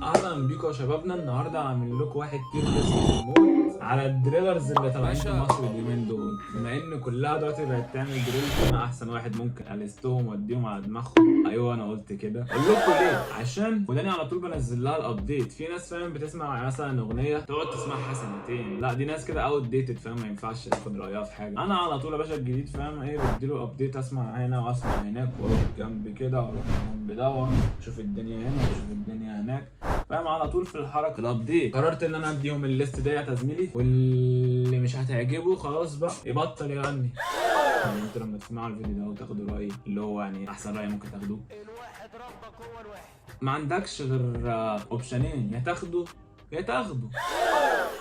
اهلا بيكم يا شبابنا. النهارده عامل لكم واحد tier list موت على ال drillers اللي طالعين في مصر اليومين دول. بما ان كلها دلوقتي بقت تعمل drill، فانا احسن واحد ممكن ا list هم واديهم على دماغهم. ايوه انا قلت كده. اقول لكم ليه؟ عشان وداني على طول بنزل لها ال update. في ناس، فاهم، بتسمع مثلا اغنية تقعد تسمعها سنتين. لا، دي ناس كده outdated، فاهم؟ ما ينفعش تاخد رايها في حاجه. انا على طول يا باشا الجديد، فاهم ايه؟ بديله update، اسمع هنا واسمع هناك واروح جنب كده واروح جنب ده، اشوف الدنيا هنا واشوف الدنيا هناك، فاهم؟ على طول في الحركه، ال update. قررت ان انا اديهم ال list ديت يا زميلي، واللي مش هتعجبه خلاص بقى يبطل يغني. يعني انتوا لما تسمعوا الفيديو ده وتاخدوا رايي، اللي هو يعني احسن راي ممكن تاخدوه، ما عندكش غير option ين: يا تاخده يا تاخده،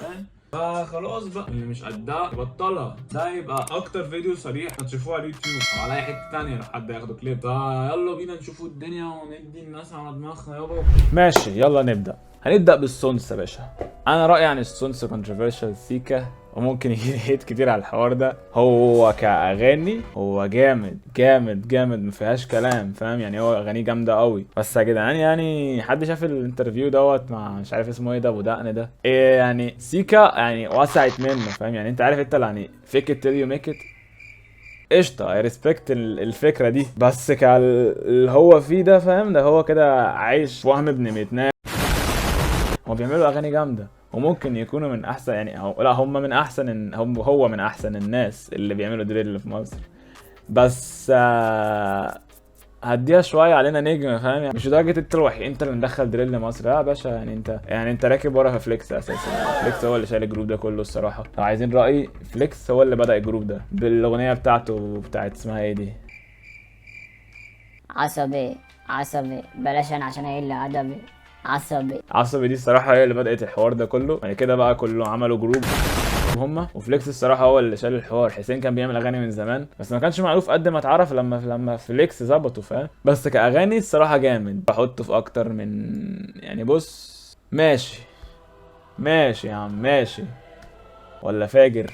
فاهم؟ فخلاص بقى، اللي مش قدها يبطلها. ده يبقى اكتر فيديو صريح هتشوفوه على اليوتيوب او على اي حتة تانية لو حد ياخده كليب. فيلا بينا نشوفوا الدنيا وندي الناس على دماغنا يابا. ماشي، يلا نبدا. هنبدا بالسونس يا باشا. انا رايي عن السونس controversial سيكا، وممكن يجي hate كتير على الحوار ده. هو كاغاني هو جامد جامد جامد، ما فيهاش كلام، فاهم؟ يعني هو اغانيه جامدة قوي. بس يا جدعان، يعني حد شاف ال interview دوت مع مش عارف اسمه ايه ده، ابو دقن ده، ايه يعني؟ سيكا يعني وسعت منه، فاهم؟ يعني انت عارف انت يعني fake it till you make it. قشطه، I respect الفكرة دي، بس كال اللي هو فيه ده، فاهم؟ ده هو كده عايش في وهم ابن ميتنا. هو بيعملوا اغاني جامدة وممكن يكونوا من احسن، يعني هو لا، هم من احسن، هم هو من احسن الناس اللي بيعملوا drill في مصر، بس هديها شوية علينا نجم، فاهم؟ يعني مش لدرجة انت الوحيد، انت اللي مدخل drill لمصر. لا يا باشا، يعني انت راكب ورا فليكس اساسا. فليكس هو اللي شايل ال group ده كله الصراحه. لو عايزين رايي، فليكس هو اللي بدا ال group ده بالاغنيه بتاعته بتاعت اسمها ايه دي؟ عصبي عصبي، بلاش انا عشان اقل ادبي. عصبي. عصبي دي الصراحة هي اللي بدات الحوار ده كله. بعد كده بقى كله عملوا group هما وفليكس. الصراحة هو اللي شال الحوار. حسين كان بيعمل اغاني من زمان بس ما كانش معروف قد ما اتعرف لما فليكس ظبطه، فاهم؟ بس كاغاني الصراحة جامد. بحطه في اكتر من، يعني بص، ماشي ماشي يا عم، ماشي ولا فاجر؟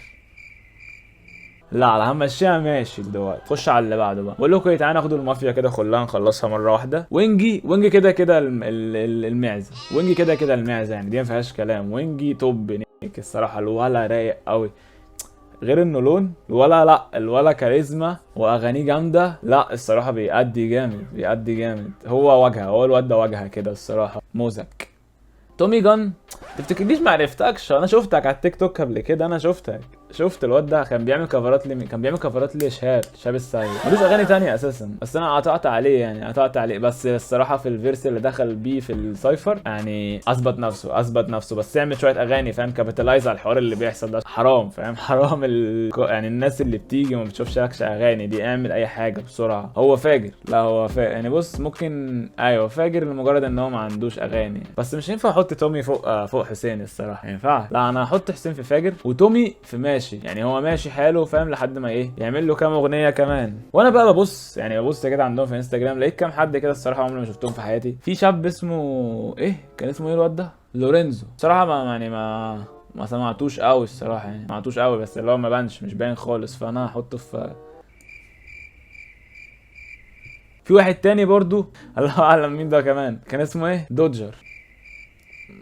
لا لا، همشيها ماشي دلوقتي. خش على اللي بعده بقى. بقول لكم ايه، تعالى ناخد المافيا كده كلها نخلصها مرة واحده. وينجي، وينجي كده كده المعزه. وينجي كده كده المعزه، يعني دي ما فيهاش كلام. وينجي top نيك الصراحه. الولا رايق قوي، غير انه لون الولا، لا، الولا كاريزما واغانيه جامده. لا الصراحة بيأدي جامد، بيأدي جامد. هو واجهه، هو الواد ده واجهه كده الصراحه. موزك تومي جان، تفتكرنيش ما عرفتكش؟ انا شفتك على التيك توك قبل كده. انا شفتك، شفت الواد ده كان بيعمل cover ات لمين؟ كان بيعمل cover ات لشهاب، شهاب السيد. ملوش اغاني تانية اساسا، بس انا قطعت عليه، يعني قطعت عليه. بس الصراحة في ال verse اللي دخل بيه في ال cypher يعني اثبت نفسه، اثبت نفسه. بس يعمل شوية اغاني، فاهم؟ capitalize على الحوار اللي بيحصل ده. حرام، فاهم؟ حرام يعني الناس اللي بتيجي وما بتشوفش لكش اغاني دي. اعمل اي حاجة بسرعه. هو فاجر، لا هو فاجر. يعني بص، ممكن ايوه فاجر لمجرد ان هو ما عندوش اغاني، بس مش ينفع احط تومي فوق حسين الصراحه، ما ينفعش. لا، انا هحط حسين في فاجر وتومي في ماشي. يعني هو ماشي حاله، فاهم؟ لحد ما ايه، يعمل له كام اغنية كمان. وانا بقى ببص، يعني ببص كده عندهم في انستجرام، لقيت كام حد كده الصراحة عمري ما شفتهم في حياتي. في شاب اسمه ايه، كان اسمه ايه الواد ده؟ لورينزو. صراحة ما يعني ما سمعتوش قوي الصراحه، يعني ما سمعتوش قوي، بس اللي هو ما بانش، مش باين خالص، فانا هحطه في. في واحد تاني برضو الله اعلم مين ده كمان، كان اسمه ايه؟ دوجر.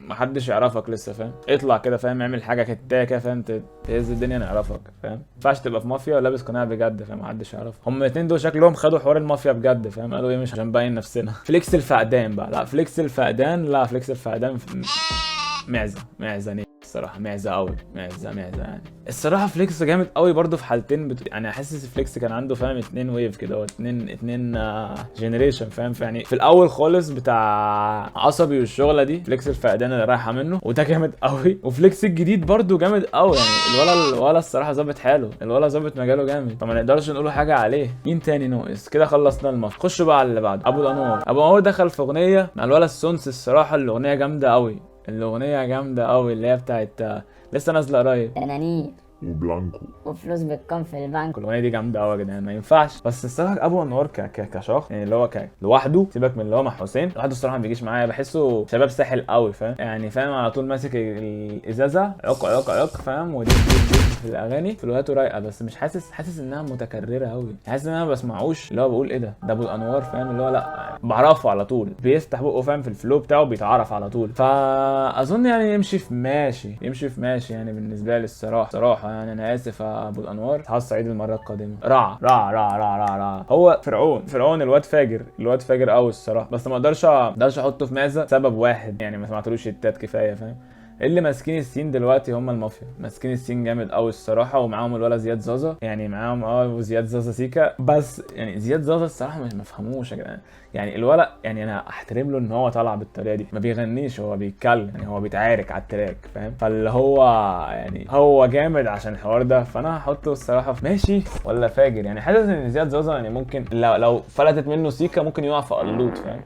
محدش يعرفك لسه، فاهم؟ اطلع كده، فاهم؟ اعمل حاجة كده كده، فاهم؟ تهز الدنيا نعرفك، فاهم؟ ما ينفعش تبقى في مافيا ولابس قناع بجد، فاهم؟ محدش يعرفك. هم الاثنين دول شكلهم خدوا حوار المافيا بجد، فاهم؟ قالوا ايه، مش عشان نبين نفسنا. فليكس الفقدان بقى، لا فليكس الفقدان، لا فليكس الفقدان معزه، معزة نيك الصراحه، معزة قوي، معزة معزة. يعني الصراحة فليكس جامد قوي برضه في حالتين. يعني احس فليكس كان عنده، فاهم، اتنين wave كده، هو اتنين generation، فاهم؟ يعني في الاول خالص بتاع عصبي والشغله دي، فليكس الفقدان اللي رايحة منه، وده جامد قوي. وفليكس الجديد برضه جامد قوي. يعني الولا الصراحة ظابط حاله، الولا ظابط مجاله جامد، فما نقدرش نقوله حاجة عليه. مين تاني ناقص كده؟ خلصنا المافيا. خشوا بقى على اللي بعده. ابو الانوار. ابو الانوار دخل في اغنية مع الولا السونس. الصراحة الاغنية جامدة قوي، الاغنية جامدة قوي، اللي هي بتاعت لسه نازله قريب. تنانير. وبلانكو. وفلوس بالكم في البنك. الاغنية دي جامدة قوي يا جدعان، ما ينفعش. بس الصراحة ابو انوار ك ك كشخص يعني اللي هو لوحده، سيبك من اللي هو مع حسين، لوحده الصراحة ما بيجيش معايا، بحسه شباب ساحل قوي، فاهم يعني، فاهم على طول ماسك الازازه عق عق عق، فاهم، ودي دي دي في الاغاني فلوهاته رايقه، بس مش حاسس انها متكررة قوي، حاسس ان انا ما بسمعوش اللي هو بقول ايه ده، ده ابو الانوار، فاهم، اللي هو لا بعرفه على طول، بيفتح بقه فاهم في ال flow بتاعه بيتعرف على طول. فاظن يعني يمشي في ماشي، يمشي في ماشي يعني بالنسبة لي الصراحه، صراحة يعني انا اسف يا ابو الانوار. اصحى الصعيد المرة القادمه. رع رع رع رع رع رع، هو فرعون، فرعون الواد فاجر، الواد فاجر قوي الصراحه، بس ما اقدرش احطه في معزة سبب واحد يعني، ما سمعتلوش هتات كفايه، فاهم. اللي ماسكين ال scene دلوقتي هم المافيا، ماسكين ال scene جامد قوي الصراحه، ومعاهم الولا زياد زازا، يعني معاهم وزياد زازا سيكا، بس يعني زياد زازا الصراحة مش مفهموش يا جدعان، يعني الولا يعني انا احترم له ان هو طلع بالطريقة دي، ما بيغنيش هو بيتكلم، يعني هو بيتعارك على ال track، فاهم، فاللي هو يعني هو جامد عشان الحوار ده، فانا هحطه الصراحة في ماشي ولا فاجر. يعني حاسس ان زياد زازا يعني ممكن لو فلتت منه سيكا ممكن يقع في قلوط، فاهم.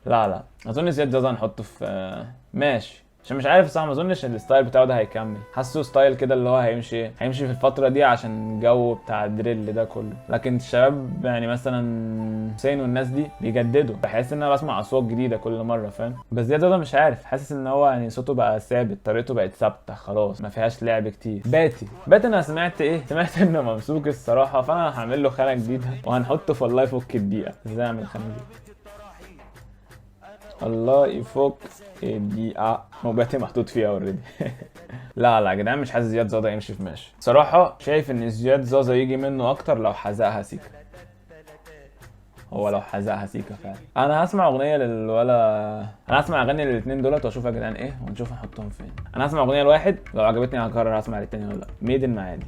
لا لا اظن زياد زازا هنحطه في ماشي، عشان مش عارف الصراحة، ما اظنش ال style بتاعه ده هيكمل، حاسه style كده اللي هو هيمشي في الفترة دي عشان الجو بتاع ال drill ده كله، لكن الشباب يعني مثلا حسين والناس دي بيجددوا، بحس ان انا بسمع اصوات جديدة كل مرة، فاهم. بس زياد زازا مش عارف، حاسس ان هو يعني صوته بقى ثابت، طريقته بقت ثابتة خلاص، ما فيهاش لعب كتير. باتي، باتي انا سمعت ايه، سمعت انه ممسوك الصراحة، فانا هعمل له خانه جديدة وهنحطه في الله يفك الدقيقة. ازاي اعمل خانه جديدة؟ الله يفك الدقيقة، هو باتي محطوط فيها already. لا لا يا جدعان مش حاسس زياد زازا يمشي في ماشي صراحة، شايف ان زياد زازا يجي منه اكتر لو حزقها سيكا، هو لو حزقها سيكا فعلا. انا هسمع اغنية للولا، انا هسمع اغاني للاثنين دولت واشوف يا جدعان ايه، ونشوف نحطهم فين. انا هسمع اغنية لواحد، لو عجبتني هقرر هسمع للتاني ولا لا. ميد المعادي.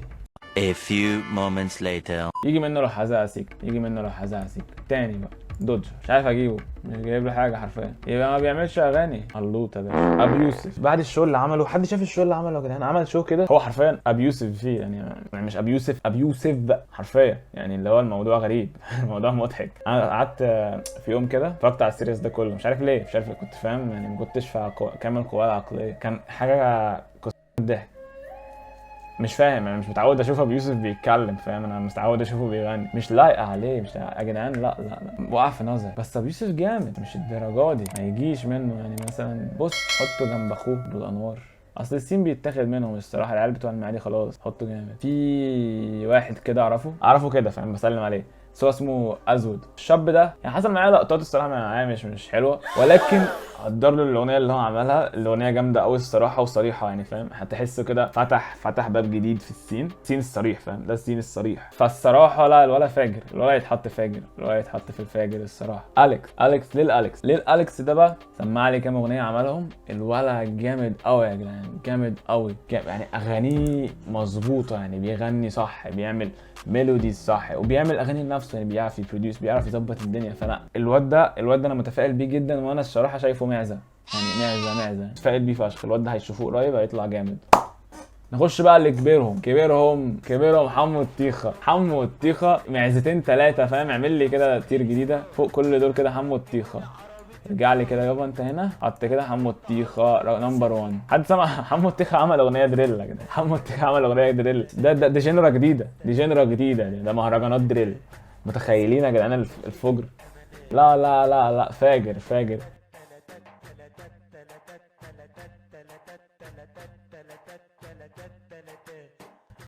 A few moments later. يجي منه لو حزقها سيكا، يجي منه لو حزقها سيكا. تاني بقى دوج مش عارف اجيبه، مش جايب له حاجة حرفيا، يبقى ما بيعملش اغاني. قلوطه ده ابو يوسف بعد ال show اللي عمله، حد شاف ال show اللي عمله يا جدعان؟ عمل show كده هو حرفيا ابو يوسف فيه، يعني مش ابو يوسف، ابو يوسف بقى حرفيا، يعني اللي هو الموضوع غريب. الموضوع مضحك. انا قعدت في يوم كده اتفرجت على ال series ده كله، مش عارف ليه، مش عارف كنت فاهم يعني، ما كنتش في كامل قواي العقلية، كان حاجة ضحك، مش فاهم، انا مش متعود اشوف ابو يوسف بيتكلم، فاهم، انا متعود اشوفه بيغني، مش لايقة عليه، مش لايقة. يا جدعان لا لا لا وقع في نظري، بس ابو يوسف جامد مش الدرجة دي، ما يجيش منه يعني. مثلا بص حطه جنب اخوه ابو الانوار، اصل ال scene بيتاخد منهم الصراحة، العيال بتوع المعادي خلاص حطه جامد. في واحد كده اعرفه كده، فاهم، بسلم عليه، بس هو اسمه ازود. الشاب ده يعني حصل معايا لقطات الصراحة معايا مش حلوة، ولكن قدر له الاغنية اللي هو عملها، الاغنية جامدة قوي الصراحة وصريحة يعني، فاهم، هتحسه كده فتح باب جديد في ال scene، ال scene الصريح، فاهم، ده ال scene الصريح. فالصراحه لا الولا فاجر، الولا يتحط فاجر، الولا يتحط في الفاجر الصراحة. اليكس، اليكس ليل اليكس، ليل اليكس ده بقى سمع لي كام اغنية عملهم، الولا جامد قوي يا جدعان، جامد قوي، يعني اغانيه مظبوطة، يعني بيغني صح، بيعمل melodies صح، وبيعمل اغاني لنفسه، يعني بيعرف ي produce، بيعرف يظبط الدنيا. فانا الواد ده انا متفائل بيه جدا، وانا الصراحة شايفه معزة، يعني معزة معزة، متفائل بيه فشخ. الواد ده هيشوفوه قريب هيطلع جامد. نخش بقى اللي كبيرهم، كبيرهم، كبيرهم حمو الطيخه. حمو الطيخه معزتين ثلاثة، فاهم، اعمل لي كده tier جديدة فوق كل دول كده. حمو الطيخه ارجع لي كده يابا، انت هنا حط كده حمو الطيخه number 1. حد سمع حمو الطيخه عمل اغنية drill يا جدعان؟ حمو الطيخه عمل اغنية drill، ده genre جديدة، دي genre جديدة، ده مهرجانات drill. متخيلين يا جدعان الفجر؟ لا لا لا لا فاجر فاجر.